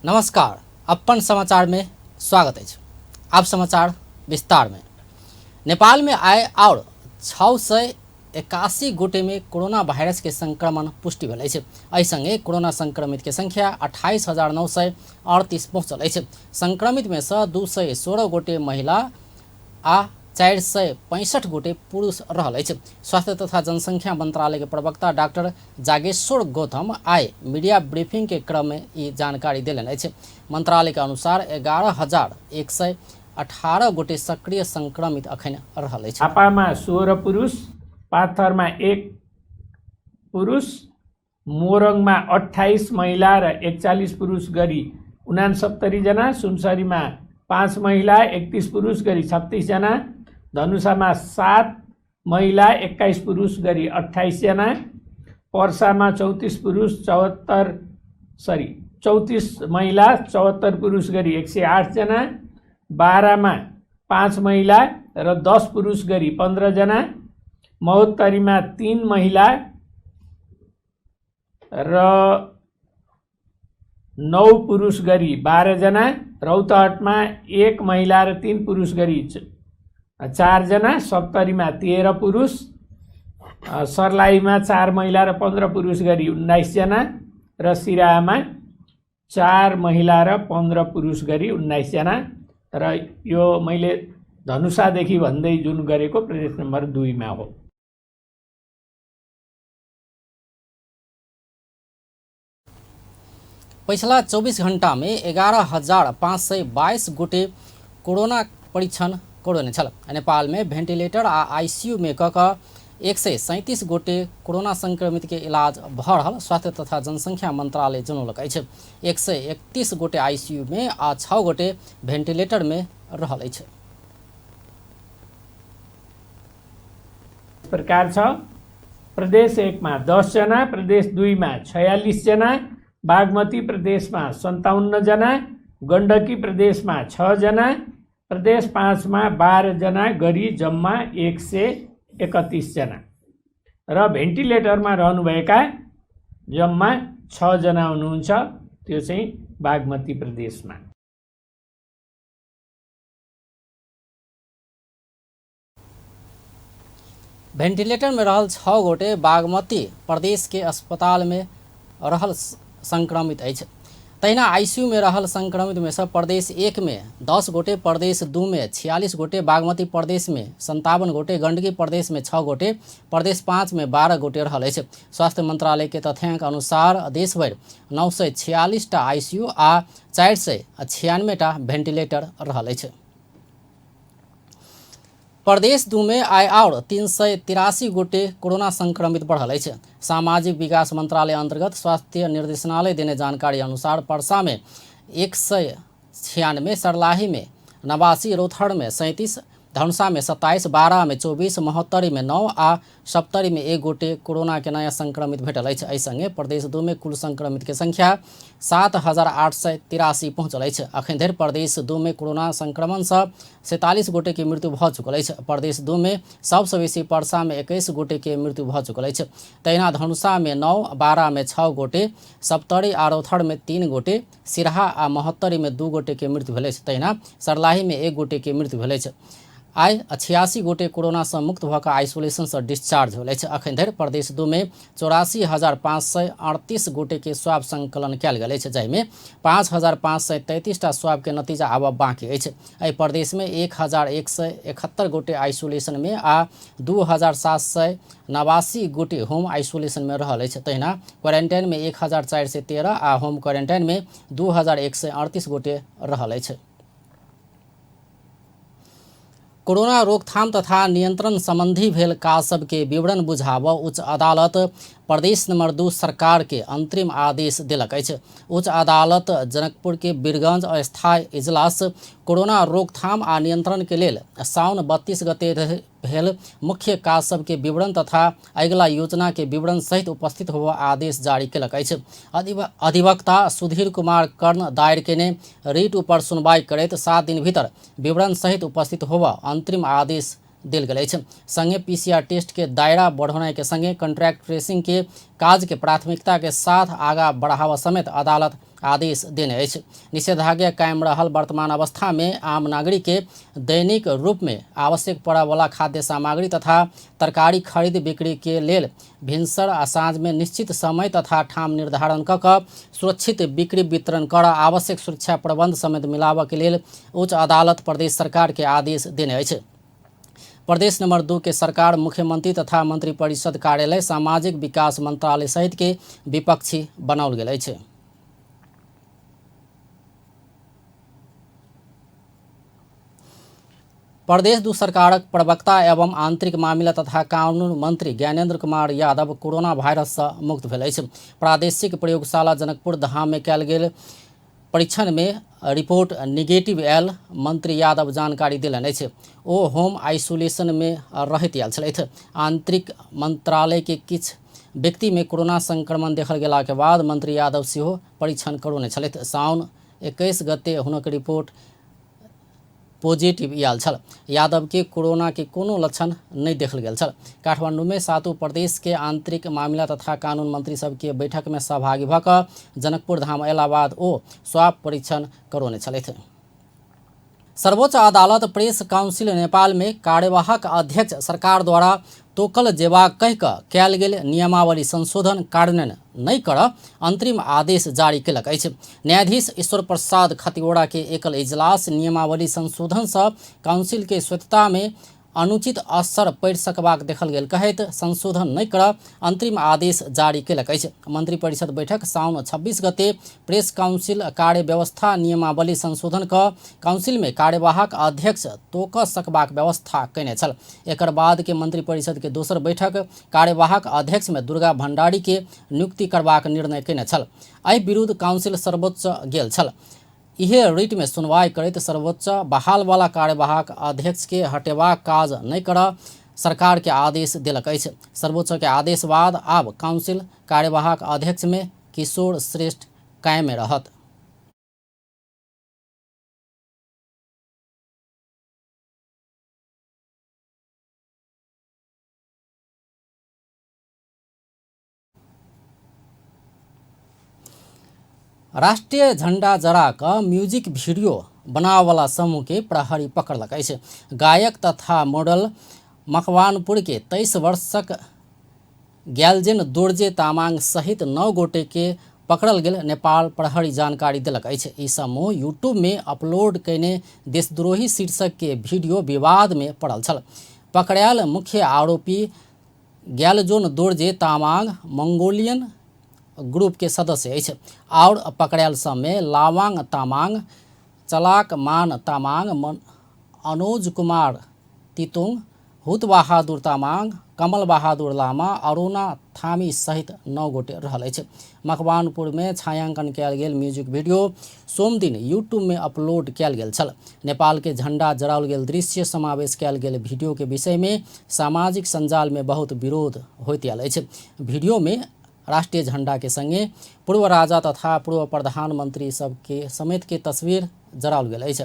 नमस्कार, अपन समाचार में स्वागत अछि। आब समाचार विस्तार में। नेपाल में आइ आओर 681 गोटे में कोरोना वायरस के संक्रमण पुष्टि भेल अछि। एहि संगे कोरोना संक्रमित के संख्या 28,938 पहुंचल अछि। संक्रमित में सँ 216 गोटे महिला आ 465 गोटे पुरुष रहल अछि। स्वास्थ्य तथा जनसंख्या मंत्रालय के प्रवक्ता डॉक्टर जागेश्वर गौतम आइ मीडिया ब्रीफिंग के क्रम में ई जानकारी देलनि अछि। मंत्रालय के अनुसार 11,118 गोटे सक्रिय संक्रमित अखन रहल अछि। झापामा 16 पुरुष, पाथरमा 1 पुरुष, मोरङमा 28 महिला र 41 पुरुष गरी 69 जना, सुनसरीमा 5 महिला 31 पुरुष गरी 36 जना, धनुषामा 7 महिला 21 पुरुष गरी 28 जना, पर्सामा 34 पुरुष 34 महिला 74 पुरुष गरी 108 जना, बारामा 5 महिला र 10 पुरुष गरी 15 जना, महोत्तरीमा 3 महिला र 9 पुरुष गरी 12 जना, रौतहटमा 1 महिला र 3 पुरुष गरी 4 जना, सप्तरीमा 13 पुरुष, सर्लाहीमा 4 महिला र 15 पुरुष गरी 19 जना र सिराहामा 4 महिला र 15 पुरुष गरी 19 जना। र यो मैले धनुषादेखि भन्दै जुन गरेको प्रदेश नम्बर 2 मा हो। पिछला 24 घंटा में 11,522 गोटे कोरोना परीक्षण करौने छल। नेपाल में वेंटिलेटर आ आईसीयू में क क 137 गोटे कोरोना संक्रमित के इलाज भ रहल स्वास्थ्य तथा जनसंख्या मंत्रालय जनौलक अछि। 131 गोटे आईसीयू में आ 6 गोटे वेंटिलेटर में रहल अछि। प्रकार छ। प्रदेश 1 मा 10 जना, प्रदेश 2 मा 46 जना, बागमती प्रदेशमा 57 जना, गण्डकी प्रदेशमा 6 जना, प्रदेश 5 मा 12 जना गरी जम्मा 131 जना र भेन्टिलेटरमा रहनुभएका जम्मा 6 जना हुनुहुन्छ, त्यो चाहिँ बागमती प्रदेशमा। वेंटिलेटर में रहल 6 गोटे बागमती प्रदेश के अस्पताल में रहल संक्रमित अछि। तहिना आईसीयू में रहल संक्रमित में से प्रदेश 1 में 10 गोटे, प्रदेश 2 में 46 गोटे, बागमती प्रदेश में 57 गोटे, गंडकी प्रदेश में 6 गोटे, प्रदेश 5 में 12 गोटे रहल अछि। स्वास्थ्य मंत्रालय के तथ्यांक अनुसार देशभरि 946 टा आईसीयू आ 496 टा वेंटिलेटर रहल अछि। प्रदेश 2 में आइ आओर 383 गोटे कोरोना संक्रमित बढ़ल अछि। सामाजिक विकास मंत्रालय अंतर्गत स्वास्थ्य निर्देशनालय देने जानकारी अनुसार परसा में 196, सर्लाही में 89, रौतहट में 37, धनुषा में 27, बारा में 24, महोत्तरी में 9 आ सप्तरी में 1 गोटे कोरोना के नया संक्रमित भेटल अछि। एहि संगे प्रदेश 2 में कुल संक्रमित के संख्या 7,883 पहुंचल अछि। अखन धरि प्रदेश 2 में कोरोना संक्रमण सँ 47 गोटे के मृत्यु भऽ चुकल अछि। प्रदेश 2 में सबसँ बेसी परसा में 21 गोटे के मृत्यु भऽ चुकल अछि। तहिना धनुषा में 9, बारा में 6 गोटे, सप्तरी आ रौतहट में 3 गोटे, सिरहा आ महोत्तरी में 2 गोटे के मृत्यु भेल अछि। तहिना सर्लाही में 1 गोटे के मृत्यु भेल अछि। आइ 86 गोटे कोरोना सँ मुक्त भऽ कऽ आइसोलेशन सँ डिस्चार्ज भेल अछि। अखन धरि प्रदेश 2 में 84,538 गोटे के स्वाब संकलन कयल गेल अछि, जाहिमे 5,533 टा स्वाब के नतीजा आबऽ बाँकी अछि। एहि प्रदेश में 1,171 गोटे आइसोलेशन में आ 2,789 गोटे होम आइसोलेशन में रहल अछि। तहिना क्वारेंटाइन में 1,413 आ होम क्वारेंटाइन में 2,138 गोटे रहल अछि। कोरोना रोकथाम तथा नियंत्रण संबंधी भेल काज सबके विवरण बुझाबऽ उच्च अदालत प्रदेश नंबर 2 सरकार के अंतरिम आदेश देलक अछि। उच्च अदालत जनकपुर के वीरगंज अस्थायी इजलास कोरोना रोकथाम आ नियंत्रण के लेल साउन 32 गते भेल मुख्य काज सबके विवरण तथा अगिला योजना के विवरण सहित उपस्थित होबऽ आदेश जारी केलक अछि। अधिवक्ता सुधीर कुमार कर्ण दायर केने रिट ऊपर सुनवाई करैत 7 दिन भीतर विवरण सहित उपस्थित होबऽ अंतरिम आदेश देल गेल अछि। संगे पीसीआर टेस्ट के दायरा बढ़ौनाइ के संगे कंट्रैक्ट ट्रेसिंग के काज के प्राथमिकता के साथ आगा बढ़ावा समेत अदालत आदेश देने अछि। निषेधाज्ञा कायम रहल वर्तमान अवस्था में आम नागरिक के दैनिक रूप में आवश्यक पड़य वाला खाद्य सामग्री तथा तरकारी खरीद बिक्री के लेल भिनसर आ साँझ में निश्चित समय तथा ठाम निर्धारण क कऽ सुरक्षित बिक्री वितरण कर आवश्यक सुरक्षा प्रबंध समेत मिलाबऽ के लेल उच्च अदालत प्रदेश सरकार के आदेश देने अछि। प्रदेश नंबर 2 के सरकार मुख्यमंत्री तथा मंत्रिपरिषद कार्यालय, सामाजिक विकास मंत्रालय सहित के विपक्षी बनाओल गेल अछि। प्रदेश 2 सरकारक प्रवक्ता एवं आंतरिक मामिला तथा कानून मंत्री ज्ञानेन्द्र कुमार यादव कोरोना वायरस सँ मुक्त भेल अछि। प्रादेशिक प्रयोगशाला जनकपुर धाम में कयल गेल परीक्षण में रिपोर्ट निगेटिव आयल मंत्री यादव जानकारी देलनि अछि। ओ होम आइसोलेशन में रहैत आयल छलथि। आंतरिक मंत्रालय के किछु व्यक्ति में कोरोना संक्रमण देखल गेला के बाद मंत्री यादव सेहो परीक्षण करौने छलथि। साउन 21 गते हुनक रिपोर्ट पॉजिटिव आयल छल। यादव के कोरोना के कोनो लक्षण नहि देखल गेल छल। काठमांडू में सातों प्रदेश के आंतरिक मामिला तथा कानून मंत्री सबके बैठक में सहभागी भऽ कऽ जनकपुर धाम अयला बाद ओ स्वाब परीक्षण करौने छलथि। सर्वोच्च अदालत प्रेस काउंसिल नेपाल में कार्यवाहक अध्यक्ष सरकार द्वारा तोकल जेबाक कहि कऽ कयल गेल नियमावली संशोधन कार्यान्वयन नहि करऽ अंतरिम आदेश जारी केलक अछि। न्यायाधीश ईश्वर प्रसाद खतिवड़ा के एकल इजलास नियमावली संशोधन सँ काउंसिल के स्वायत्तता में अनुचित असर पड़ि सकबाक देखल गेल कहैत संशोधन नहि करऽ अंतरिम आदेश जारी केलक अछि। मंत्रिपरिषद बैठक साउन 26 गते प्रेस काउंसिल कार्य व्यवस्था नियमावली संशोधन कऽ काउंसिल में कार्यवाहक अध्यक्ष तोकऽ सकबाक व्यवस्था कयने छल। एकर बाद के मंत्रिपरिषद के दोसर बैठक कार्यवाहक अध्यक्ष में दुर्गा भंडारी के नियुक्ति करबाक निर्णय कयने छल। एहि विरुद्ध काउंसिल सर्वोच्च गेल छल। इहे रिट में सुनवाई करैत सर्वोच्च बहाल वाला कार्यवाहक अध्यक्ष के हटेबाक काज नहि करऽ सरकार के आदेश देलक अछि। सर्वोच्च के आदेश बाद आब काउंसिल कार्यवाहक अध्यक्ष में किशोर श्रेष्ठ कायमे रहत। राष्ट्रीय झंडा जरा कऽ म्यूजिक वीडियो बनावला समूह के प्रहरी पकड़लक अछि। गायक तथा मॉडल मकवानपुर के 23 वर्षक ग्यालजेन दोर्जे तामाङ सहित 9 गोटे के पकड़ल गेल नेपाल प्रहरी जानकारी देलक अछि। ई समूह यूट्यूब में अपलोड कयने देशद्रोही शीर्षक के वीडियो विवाद में पड़ल छल। पकड़ायल मुख्य आरोपी ग्यालजोन दोर्जे तामाङ मंगोलियन ग्रुप के सदस्य अछि आओर पकड़ायल सबमे लावांग तामाङ, चलाक मान तामाङ, अनुज कुमार तितुङ, हुत बहादुर तामाङ, कमल बहादुर लामा, अरुणा थामी सहित 9 गोटे रहल अछि। मकवानपुरमे छायांकन कयल गेल म्यूजिक वीडियो सोमदिन यूट्यूबमे अपलोड कयल गेल छल। नेपाल के झंडा जराओल गेल दृश्य समावेश कयल गेल वीडियो के विषयमे सामाजिक सञ्जालमे बहुत विरोध होइत आयल अछि। वीडियोमे राष्ट्रीय झंडा के संगे पूर्व राजा तथा पूर्व प्रधानमंत्री सबके समेत के तस्वीर जराओल गेल अछि।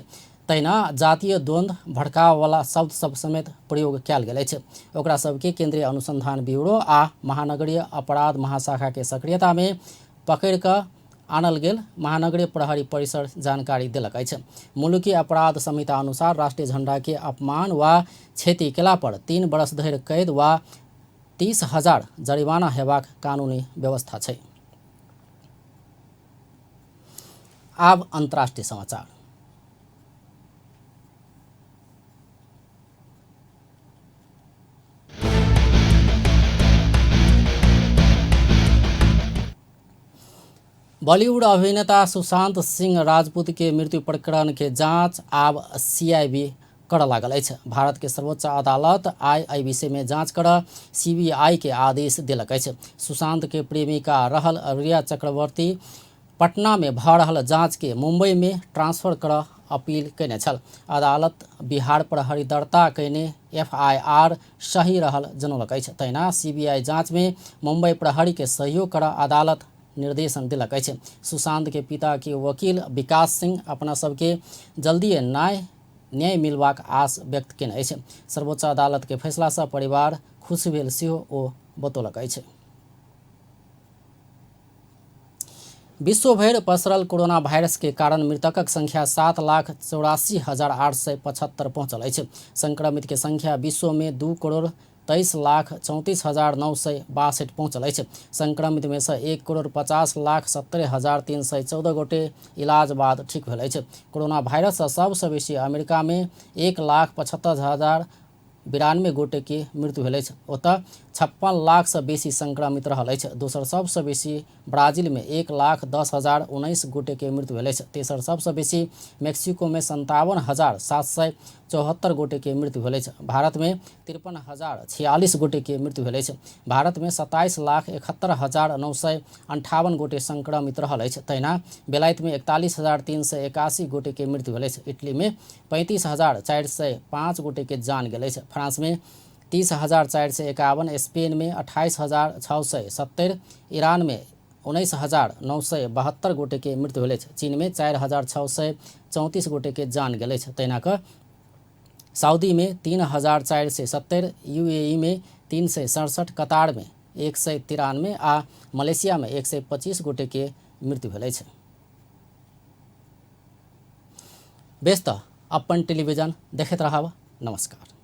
तहिना जातीय द्वंद्व भड़कावला शब्द सब समेत प्रयोग कयल गेल अछि। ओकरा सबके केंद्रीय अनुसंधान ब्यूरो आ महानगरीय अपराध महाशाखा के सक्रियता में पकड़ि कऽ आनल गेल महानगरीय प्रहरी परिसर जानकारी देलक अछि। मुलुकी अपराध संहिता अनुसार राष्ट्रीय झंडा के अपमान वा क्षति केला पर 3 वर्ष धरि कैद वा 30,000 जरिमाना हेबाक कानूनी व्यवस्था छै। आब अंतर्राष्ट्रीय समाचार। बॉलीवुड अभिनेता सुशांत सिंह राजपूत के मृत्यु प्रकरण के जांच आब सीआईबी करऽ लागल अछि। भारत के सर्वोच्च अदालत आइ एहि विषय में जांच करऽ सीबीआई के आदेश देलक अछि। सुशांत के प्रेमिका रहल रिया चक्रवर्ती पटना में भऽ रहल जांच के मुंबई में ट्रांसफर करऽ अपील कयने छल। अदालत बिहार प्रहरी दर्ता कयने एफआईआर सही रहल जनौलक अछि। तहिना सीबीआई जांच में मुंबई प्रहरी के सहयोग करऽ अदालत निर्देशन देलक अछि। सुशांत के पिता के वकील विकास सिंह अपना सबके जल्दिए न्याय मिलबाक आस व्यक्त केने अछि। सर्वोच्च अदालत के फैसला सँ परिवार खुशी भेल सेहो ओ बतौलक अछि। विश्व भरि पसरल कोरोना वायरस के कारण मृतकक संख्या 7,84,875 पहुंचल अछि। संक्रमित के संख्या विश्व में 2,23,34,962 पहुंचल अछि। संक्रमित में से 1,50,70,314 गोटे इलाज बाद ठीक भेल अछि। कोरोना वायरस सँ सबसँ बेसी अमेरिका में 1,75,092 गोटे के मृत्यु भेल अछि। ओतय 56 लाख सँ बेसी संक्रमित रहल अछि। दोसर सबसँ बेसी ब्राजील में 1,10,019 गोटे के मृत्यु भेल अछि। तेसर सबसँ बेसी मेक्सिको में 57,774 गोटे के मृत्यु भेल अछि। भारत में 53,046 गोटे के मृत्यु भेल अछि। भारत में 27,71,958 गोटे संक्रमित रहल अछि। तहिना बेलायत में 41,381 गोटे के मृत्यु भेल अछि। इटली में 35,405 गोटे के जान गेल अछि। फ्रांस में 30,451, स्पेन में 28,670, ईरान में 19,972 गोटे के मृत्यु भेल अछि। चीन में 4,634 गोटे के जान गेल अछि। तहिना कऽ सऊदी में 3,470, यूएई में 367, कतार में 193 आ मलेशिया में 125 गोटे के मृत्यु भेल अछि। बेस तऽ अपन टेलीविजन देखैत रहब। नमस्कार।